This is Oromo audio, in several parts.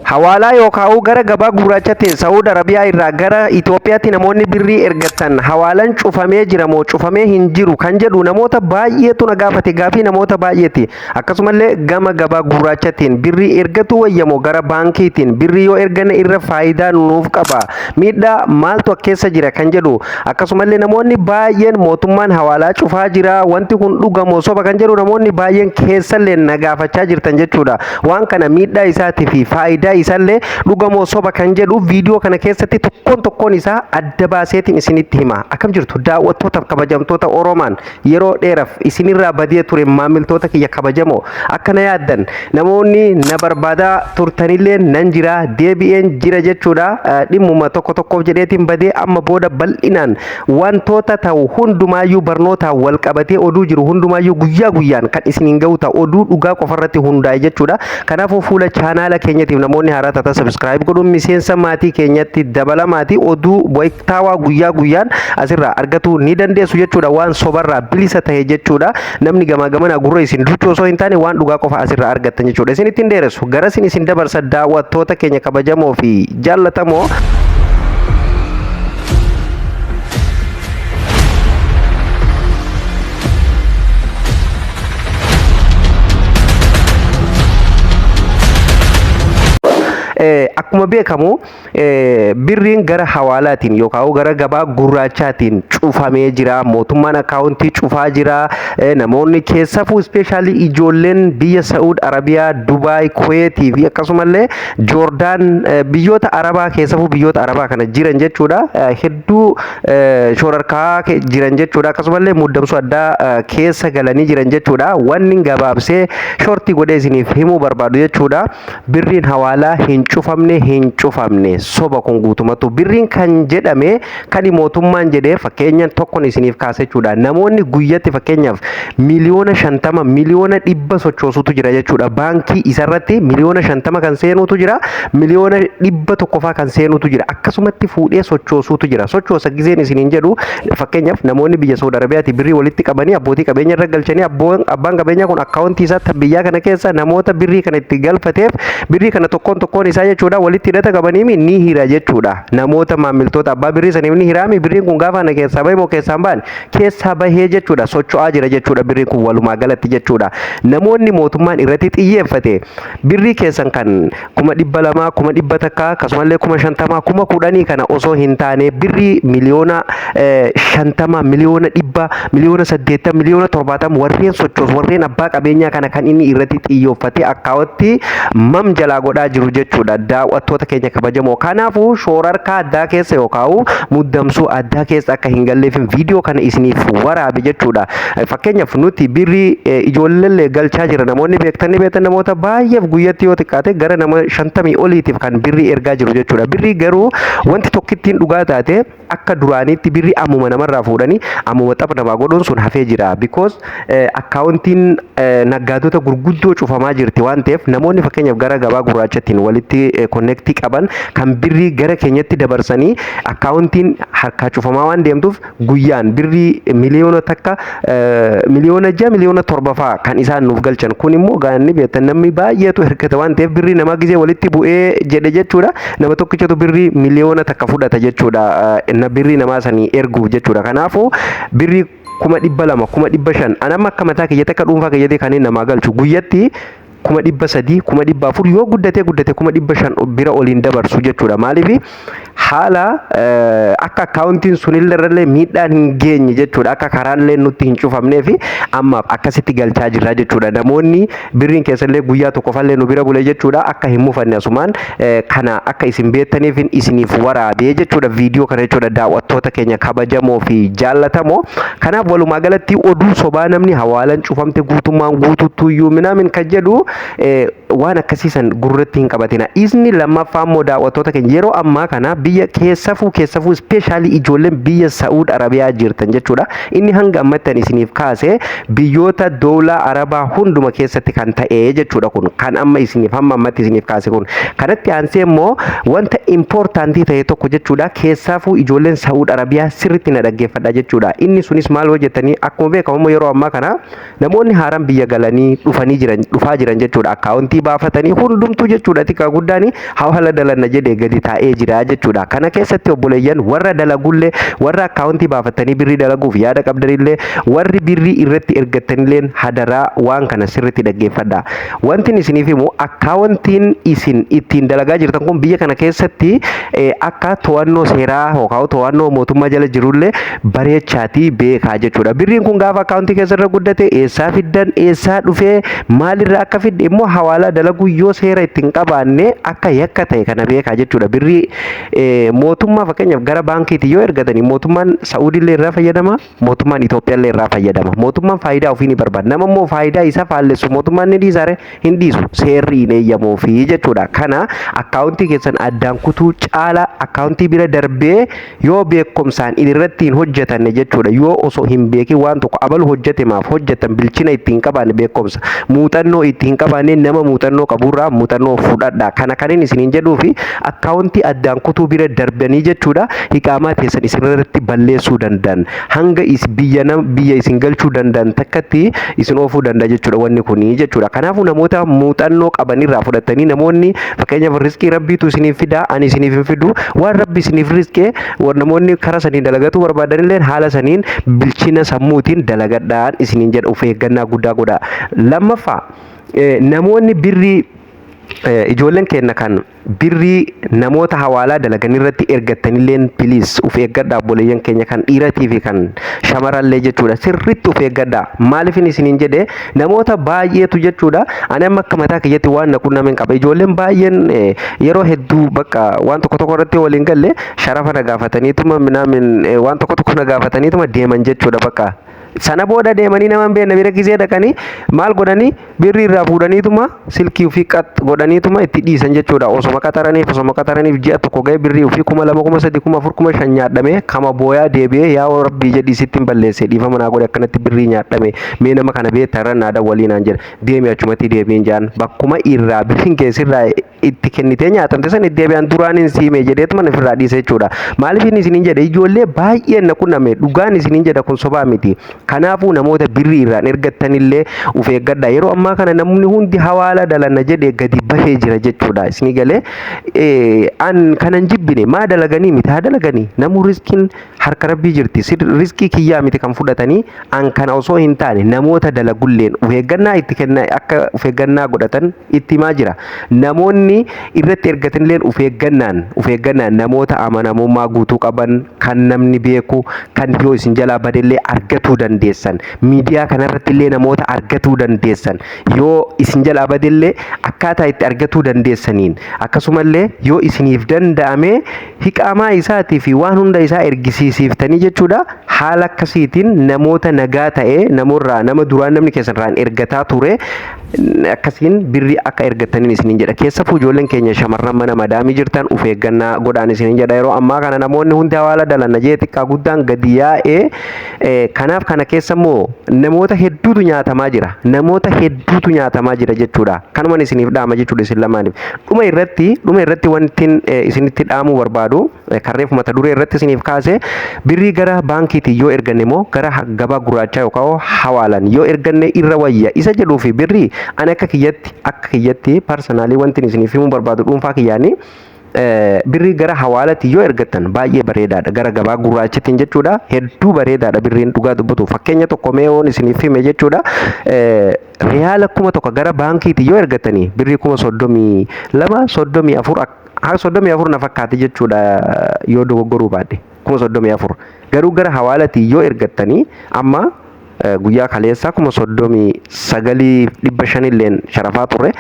Hawaalaa yookaan gara gabaa gurraachatti Saawud Arabiyaa irraa gara Itoophiyaatti namoonni birrii ergatan hawaalaan cufamee jira moo cufamee hin jiru kan jedhu namoota baay'eetu na gaafate, gaafii namoota baay'eeti. Akkasumallee gama gabaa gurraachattiin birrii ergatu wayyamoo gara baankiitiin birrii yoo erganne irra faayidaa nuuf qaba, miidhaa maaltu keessa jira kan jedhu, akkasumallee namoonni baay'een mootummaan hawaalaa cufaa jira, wanti kun dhugamoo soba kan jedhu namoonni baay'een keessallee na gaafachaa jirtan jechuudha. Waan kana miidhaa isaatii fi faayidaa isaallee dhugamoo soba kan jedhu viidiyoo kana keessatti tokkoon tokkoon isaa adda baaseetiin isinitti hima. Akkam jirtu daawwattootaaf kabajamtoota Oromaan yeroo dheeraaf isinirraa badee ture, maamiltoota kiyya kabajamoo, akka na yaaddan namoonni na barbaadaa turtanillee nan jira, deebi'een jira jechuudha. Dhimmuma tokko tokkoof jedheetiin badee, amma booda bal'inaan wantoota ta'u hundumaayyuu barnootaan wal qabatee oduu jiru hundumaayyuu guyyaa guyyaan kan isiniin ga'u ta'a, oduu dhugaa qofarratti hundaa'e jechuudha. Kanaafuu fuula chaanaala keenyatiif namoonni haaraa taatan subscribe godhuun miseensa maatii keenyatti dabalamaatii oduu wayitaawaa guyyaa guyyaan asirraa argatuu ni dandeessu jechuudha. Waan sobarraa bilisa ta'e jechuudha. Namni gamaa gamanaa gurra isin duuchuu osoo hin taane waan dhugaa qofa asirraa argattan jechuudha. Isin ittiin dheeressu garasin isin dabarsa, daawwattoota keenya kabajamoo fi jaallatamoo. Akkuma beekamu birriin gara hawaalaatiin yookaan gara gabaa gurraachaatiin cufamee jira. Mootummaan akkaawuntii cufaa jira. Namoonni keessafuu especially ijoolleen biyya Saa'ud Arabiyaa, Dubaay, Kuweetii fi akkasumallee Joordaan, biyyoota Arabaa keessafuu biyyoota Arabaa kana jiran jechuudha. Hedduu shororkaa jiran jechuudha. Akkasumallee muddamsuu addaa keessa galanii jiran jechuudha. Wanni gabaabsee short godhee isiniif himuu barbaadu jechuudha. Birriin hawaalaa hin cufamne, hin cufamne, soba kun guutumatu. Birriin kan jedhame kan mootummaan jedhee fakkeenyaan tokkon isiniif kaasa jechuudha. Namoonni guyyatti fakkeenyaaf 50 miliyoona, 100 miliyoona sochoosutu jira jechuudha. Baankii isarratti 50 miliyoona kan seenutu jira, 100 miliyoona faa kan seenutu jira. Akkasumatti fuudhee sochoosuutu jira. Sochoosa gizeen isiniin jedhu, fakkeenyaaf namoonni biyya Saudi Arabiyaati birrii walitti qabanii abbootii qabeenya irra galchanii, abbaan qabeenyaa kun akkaawuntii isaa biyyaa kana keessa namoota birrii kana itti galfateef birrii kana tokkoon tokkoon isaa jechuudha walitti hidhata qabanii ni hira jechuudha. Namoota maamiltoota abbaa birrii saniif ni hiraami. Birriin kun gaafa kana keessaa bahe moo keessaa hin baane? Keessaa bahee jechuudha, socho'aa jira jechuudha birriin kun walumaa galatti jechuudha. Namoonni mootummaan irratti xiyyeeffate birrii keessan kan 200,000, 100,000, akkasumallee 50,000, 10,000 kana osoo hin taane birrii 50 miliyoona, 100 miliyoona, 80 miliyoona, 70 miliyoona warreen sochoosu, warreen abbaa qabeenyaa kana kan inni irratti xiyyeeffate akkaawatti mam jalaa godhaa jiru jechuudha, daawwattoota keenya kabajamoo. Kanaafuu shoorarkaa addaa keessa yookaan muddamsuu addaa keessa akka hin galleef viidiyoo kana isiniif waraabe jechuudha. Fakkeenyaaf nuti birrii ijoolleellee galchaa jira, namoonni beektan ni beektan, namoota baay'eef guyyatti yoo xiqqaate gara nama 50 oliitiif kan birrii ergaa jiru jechuudha. Birrii garuu wanti tokkittiin dhugaa taate akka duraaniitti birrii ammuma namarraa fuudhanii ammuma xapha namaa godhuun sun hafee jira. Because akkaawuntiin naggaadota gurguddoo cufamaa jirti waan ta'eef, namoonni fakkeenyaaf gara gabaa gurraachattiin walitti connect qaban kan birrii gara keenyatti dabarsanii akkaawuntiin harkaa cufamaa waan deemtuuf guyyaan birrii 1 miliyoona, 6 miliyoona, 7 miliyoona fa'aa kan isaan nuuf galchan. Kun immoo gaanni beektan namni baay'eetu hirkata waan ta'eef, birrii namaa gizee walitti bu'ee jedhe jechuudha, nama tokkichatu birrii 1 miliyoona fudhata jechuudha birrii namaa sanii erguuf jechuudha. Kanaafuu birrii 200,000, 500,000, anamma akka mataa kiyyatti, akka dhuunfaa kiyyatti kanneen namaa galchu guyyatti 300,000, 400,000, yoo guddatee guddate 500,000 bira oliin dabarsu jechuudha. Maaliif? Haala akka akkaawuntiin sunillee irrallee miidhaan hin geenye jechuudha. Akka karaallee nutti hin cufamnee fi ammaaf akkasitti galchaa jirra jechuudha. Namoonni birriin keessallee guyyaa tokkofallee nu bira bule jechuudha. Akka hin mufanne asumaan kana akka isin beektaniif isiniif waraabee jechuudha viidiyoo kana jechuudha, daawwattoota keenya kabajamoo fi jaallatamoo. Kanaaf walumaa galatti oduu sobaa namni hawaalan cufamte guutummaan guututtuyyuu minaamin kan jedhu waan akkasiisan gurratti hin qabatina. Isni lammaffaa immoo, daawwattoota keenya, yeroo ammaa kana biyya keessafuu especially ijoolleen biyya Saa'ud Arabiyaa jirtan jechuudha. Inni hanga ammatti ani isiniif kaase biyyoota doolaa Arabaa hunduma keessatti kan ta'e jechuudha, kun kan amma isiniif hamma ammatti isiniif kaase kun. Kanatti aansee immoo wanta important ta'e tokko jechuudha, keessaafuu ijoolleen Saa'ud Arabiyaa sirriitti na dhaggeeffadha jechuudha. Inni sunis maal hojjetanii? Akkuma beekamu yeroo ammaa kana namoonni haaraan biyya galanii dhufanii jiran, dhufaa jiran jechuudha. jechuudha. Akkaawuntii baafatanii hundumtuu jechuudha, xiqqaa guddaan hawaala dalanna jedhee gadi taa'ee jira jechuudha. Kana keessatti obboleeyyan, warra dalagullee, warra akkaawuntii baafatanii birrii dalaguuf yaada qabdanillee, warri birrii irratti ergattanilleen, hadaraa waan kana sirriitti dhaggeeffadha. Wanti isiniif himu, akkaawuntiin isin ittiin dalagaa jirtan kun biyya kana keessatti akka to'annoo seeraa yookaan to'annoo mootummaa jala jirullee bareechaatii beekaa jechuudha. Birriin kun gaafa akkaawuntii keessa irra guddate eessaa fiddan, eessaa dhufee, maalirraa akka fidde, immoo hawaalaa dalaguu yoo seera ittiin qabaanne akka yakka ta'e kana beekaa jechuudha. Birrii mootummaa fakkeenyaaf gara baankiitti yoo ergatanii, mootummaan Saa'udiillee irraa fayyadama, mootummaan Itoophiyaallee irraa fayyadama. Mootummaan faayidaa ofii ni barbaada. Nama immoo faayidaa isaa faallessu mootummaan ni dhiisaare? Hin dhiisu. Seerri hin eeyyamuufi jechuudha. Kana akkaawuntii keessan addaan kutuu caala, akkaawuntii bira darbee yoo beekumsaan irratti hin hojjetanne jechuudha. Yoo osoo hin beekin waan tokko abalu hojjete, maaf hojjetan, bilchina ittiin qabaanne, beekumsa muuxannoo ittiin qabaanne, nama muuxannoo qaburraa muuxannoo fudhadha. Kana kanin isiniin jedhuu fi akkaawuntii addaan kutuu bira darbanii jechuudha, hiqaamaa teessan isinirratti balleessuu danda'an, hanga biyya biyya isin galchuu danda'an takkatti isin oofuu danda'a jechuudha wanni kuni jechuudha. Kanaafuu namoota muuxannoo qabanirraa fudhatanii, namoonni fakkeenyaaf riskii rabbiitu isiniif fida, ani isiniif hin fidu. Waan rabbi isiniif riskee, namoonni karaa saniin dalagatuu barbaadanillee haala saniin bilchina sammuutiin dalagadhaan isiniin jedha, of eeggannaa guddaa godha. Lammaffaa, namoonni birrii, ijoolleen keenya kan birrii namoota hawaalaa dalagan irratti ergattanilleen, please of eeggadhaa. Obboleeyyan keenya kan dhiiratii fi kan shamarallee jechuudha, sirriitti of eeggadhaa. Maaliifin isiniin jedhe? Namoota baay'eetu jechuudha, ani amma akka mataa kiyyatti waan na qunnameen qaba. Ijoolleen baay'een yeroo hedduu bakka waan tokko tokko irratti waliin galle, sharafa na gaafataniituma, minaamin waan tokko tokko na gaafataniituma deeman jechuudha. Bakka sana booda deemanii nama hin beekne bira gisee dhaqanii maal godhanii, birrii irraa fuudhaniituma, silkii ofii qat godhaniituma itti dhiisan jechuudha. Osoma qaxaraniif ji'a tokko ga'e, birrii ofii 2000, 3000, 4000, 5000 nyaadhame. Kama booyaa deebi'ee, "Yaa rabbii jedhii sitti hin balleesse, dhiifama naa godhe, akkanatti birrii nyaadhame, mee nama kana beektaa, irra naa dawwalii" naan jedha. Deemi, achumatti deebiin jaan. Bakkuma irraa birriin keessirraa itti kennitee nyaatamte san itti deebi'an. "Duraan hin siime" jedheetuma ofirraa dhiise jechuudha. Maaliif inni isiniin jedhe? Ijoollee baay'een na qunname, dhugaan isiniin jedha, kun sobaa miti. Kanaafuu namoota birrii irraan ergattanillee of eeggadha. Yeroo ammaa kana namni hundi hawaala dalanna jedhee gadi bahee jira jechuudha. Isinii galee? An kanan jibbine maa dalaganii miti, haa dalaganii. Namu riskiin harka rabbii jirti. Riskii kiyyaa miti kan fudhatanii. An kana osoo hin taane, namoota dalagulleen of eeggannaa itti kenna, akka of eeggannaa godhatan itti himaa jira. Namoonni irratti ergatanilleen of eeggannaan namoota amanamummaa guutuu qaban, kan namni beeku, kan yoo isin jalaa badellee argatuu dandeessan, miidiyaa kanarratti illee namoota argatuu dandeessan, yoo isin jalaa badellee akkaataa itti argatuu dandeessaniin, akkasumallee yoo isiniif danda'ame hiqaamaa isaatii fi waan hunda isaa ergisiisiiftanii jechuudha. Haala akkasiitiin namoota nagaa ta'ee namorraa, nama duraan namni keessan irraan ergataa ture, akkasiin birrii akka ergataniin isiniin jedha. Keessafuu ijoolleen keenya shamarran mana madaamii jirtan, of eeggannaa godhaan isiniin jedha. Yeroo ammaa kana namoonni hundi hawaala dalanna jee xiqqaa guddaan gadi yaa'ee, kanaaf kana keessa immoo namoota hedduutu nyaatamaa jira. Namoota hedduutu nyaatamaa jira jechuudha. Kanuman isiniif dhaama jechuudha isin lamaaniif. Dhuma irratti wanti isinitti dhaamuu barbaadu, karreef mata duree irratti isiniif kaase, birrii gara baankiitiin yoo erganne immoo gara gabaa gurraachaa yookaan hawaalan yoo erganne irra wayya isa jedhuu fi birrii, ani akka kiyyatti personally wanti isiniif himuu barbaadu, dhuunfaa kiyyaanii, birrii gara hawaalatti yoo ergattan baay'ee bareedaadha. Gara gabaa gurraachittiin jechuudha, hedduu bareedaadha birriin, dhugaa dubbatu. Fakkeenya tokko mee yoon isiniif hime jechuudha, riyaala 1000 gara baankiitti yoo ergattanii, birrii 32,000, 34, 34 na fakkaate jechuudha, yoo dogoggoruu baadhe 34,000. Garuu gara hawaalatti yoo ergattanii, amma guyyaa kaleessaa 39,500 illeen sharafaa turre,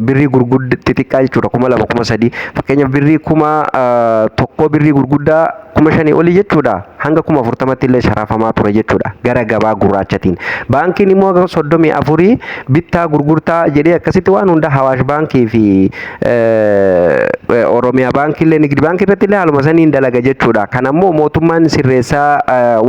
birrii gurguddaa xixiqqaa jechuudha, 2000, 3000. Fakkeenyaaf birrii 1000, birrii gurguddaa 5000 olii jechuudha, hanga 40,000tti illee sharafamaa ture jechuudha gara gabaa gurraachatiin. Baankiin immoo hanga 34 bittaa gurgurtaa jedhee akkasitti waan hunda Hawaash Baankii fi Oromiyaa Baankii illee, Nigdi Baankii irratti illee haaluma saniin dalaga jechuudha. Kan ammoo mootummaan sirreessaa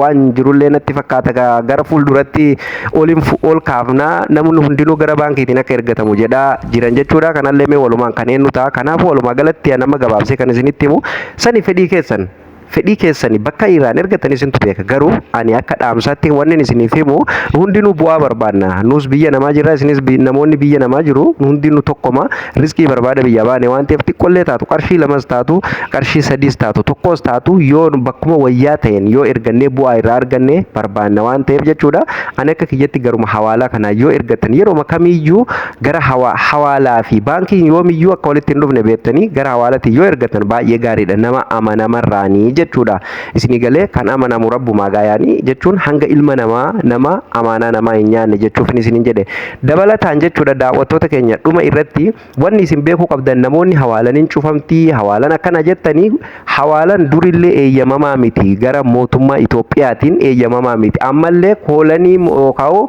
waan jirullee natti fakkaata. Gara fuulduratti ol kaafnaa, namni hundinuu gara baankiitiin akka ergatamu jedhaa jiran jechuudha. Kanallee mee walumaan kan eenyu ta'a. Kanaafuu walumaa galatti nama gabaabsee kan isinitti himu sani fedhii keessan. Fedhii keessanii bakka irraan ergatan isintu beeka. Garuu ani akka dhaamsaatti wanni isiniif himu, hundinuu bu'aa barbaanna. Nus biyya namaa jirra, isinis namoonni biyya namaa jiru. Hundinuu tokkoma, riskii barbaada biyya baane waan ta'eef, xiqqollee taatu, qarshii 2s taatu, qarshii 3s taatu, tokkos taatu, yoo bakkuma wayyaa ta'een yoo ergannee bu'aa irraa arganne barbaanna waan ta'eef jechuudha. Ani akka kiyyatti garuma hawaalaa kanaa yoo ergatan, yeroo kamiyyuu gara hawaalaa fi baankiin yoomiyyuu akka walitti hin dhufne beektanii, gara hawaalaatti yoo ergatan baay'ee gaariidha, nama amanamarraanii jechuudha. Isinii galee? Kan amanamu rabbumaa gaayaanii jechuun hanga ilma namaa nama amaanaa namaa hin nyaanne jechuuf isinin jedhe. Dabalataan jechuudha, daawwattoota keenya, dhuma irratti wanni isin beekuu qabdan, namoonni hawaalaniin cufamtii, hawaalan akkana jettanii, hawaalan durillee eeyyamamaa miti, gara mootummaa Itoophiyaatiin eeyyamamaa miti. Ammallee koolanii yookaan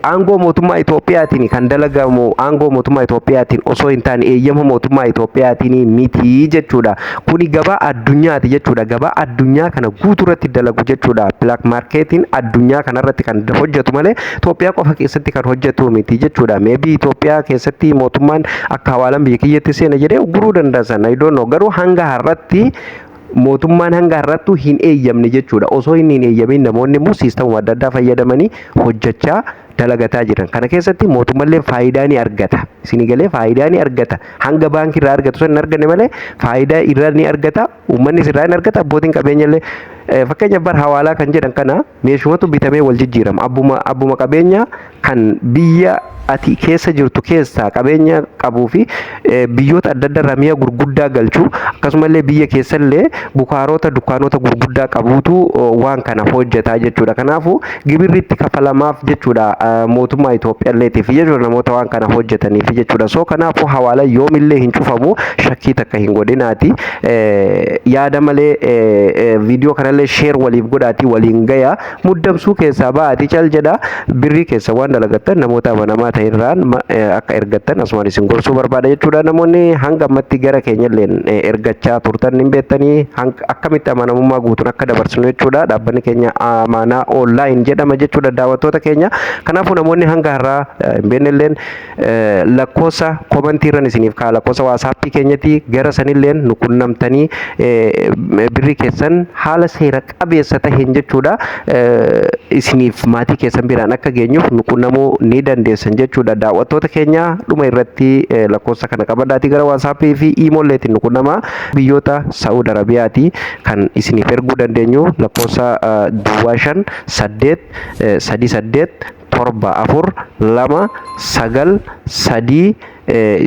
aangoo mootummaa Itoophiyaatiin kan dalagamu, aangoo mootummaa Itoophiyaatiin osoo hin taane, eeyyama mootummaa Itoophiyaatiin miti jechuudha. Kuni gabaa addunyaati jechuudha. Gabaa addunyaa kana guutuurratti dalagu jechuudha. Black marketiin addunyaa kanarratti kan hojjetu malee Itoophiyaa qofa keessatti kan hojjetu miti jechuudha. Maybe Itoophiyaa keessatti mootummaan akka hawaalan biyya kiyyatti seena jedhee ugguruu danda'a sana. I don't know. Garuu hanga har'atti mootummaan hanga har'attu hin eeyyamne jechuudha. Osoo inni hin eeyyamin namoonni immoo siistamuma adda addaa fayyadamanii hojjechaa dalagataa jiran. Kana keessatti mootummallee faayidaa ni argata. Isinii galee? Faayidaa ni argata. Hanga baankii irraa argatu san hin arganne malee faayidaa irraa ni argata. Uummannis irraa ni argata. Abbootiin qabeenyallee, fakkeenyaaf, bar hawaalaa kan jedhan kana meeshumatu bitamee wal jijjiirama. Abbuma qabeenya kan biyya ati keessa jirtu keessaa qabeenya qabuu fi biyyoota adda addaa irraa mi'a gurguddaa galchu, akkasumallee biyya keessallee bukaarota dukkaanota gurguddaa qabuutu waan kana hojjetaa jechuudha. Kanaafuu gibirri itti kafalamaaf jechuudha, mootummaa Itoophiyaalleetiif jechuudha, namoota waan kana hojjetaniif jechuudha. So kanaafuu hawaala yoomillee hin cufamu, shakkii takka hin godhinaati. Yaada malee viidiyoo kanallee share waliif godhaati waliin gaya. Muddamsuu keessaa ba'aati, cal jedha, birrii keessa waan dalagattan namoota amanamaa ta'e irraan akka ergattan asumaan isin gorsuu barbaada jechuudha. Namoonni hanga ammatti gara keenyalleen ergachaa turtan hin beektanii akkamitti amanamummaa guutuun akka dabarsinu jechuudha. Dhaabbanni keenya Amaanaa Online jedhama jechuudha, daawwattoota keenya. Kanaafuu namoonni hanga har'aa hin beeknelleen lakkoofsa komantii irran isiniif ka'a, lakkoofsa WhatsAppii keenyatti gara sanilleen nu qunnamtanii birrii keessan haala seera qabeessa taheen jechuudha, isiniif maatii keessan biraan akka geenyuuf nu qunnamuu ni dandeessan jechuudha. Daawwattoota keenya, dhuma irratti lakkoofsa kana qabadhaatii gara WhatsAppii fi iimoolleetiin nu qunnamaa. Biyyoota Saa'ud Arabiyaati kan isiniif erguu dandeenyu, lakkoofsa 0583387429 3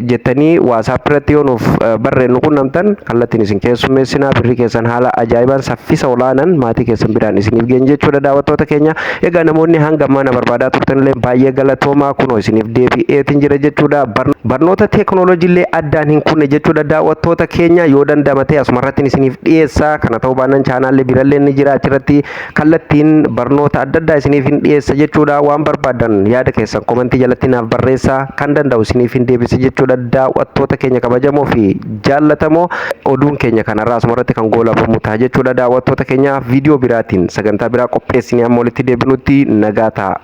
jettanii WhatsApp irratti yoo nuuf barreen nu qunnamtan, kallattiin isin keessummeessinaa, birrii keessan haala ajaa'ibaan saffisa olaanaan maatii keessan biraan isiniif geenya jechuudha, daawwattoota keenya. Egaa namoonni hanga ammaa na barbaadaa turtan illee baay'ee galatoomaa, kunoo isiniif deebi'eetiin jira jechuudha. Barnoota teekinooloojii illee addaan hin kunne jechuudha, daawwattoota keenya. Yoo danda'ama ta'e asuma irratti isiniif dhiyeessa. Kana ta'uu baannaan chaanaallee birallee ni jira, achirratti kallattiin barnoota adda addaa isiniif hin dhiyeessa jechuudha. Waan barbaadan yaada keessan komantii jalatti naaf barreessaa, kan danda'u isiniif hin deebisa jechuudha. Daawwattoota keenya kabajamoo fi jaallatamoo, oduun keenya kanarraa asuma irratti kan goolabamu ta'a jechuudha. Daawwattoota keenya, viidiyoo biraatiin sagantaa biraa qopheessinee amma walitti deebinutti nagaa ta'a.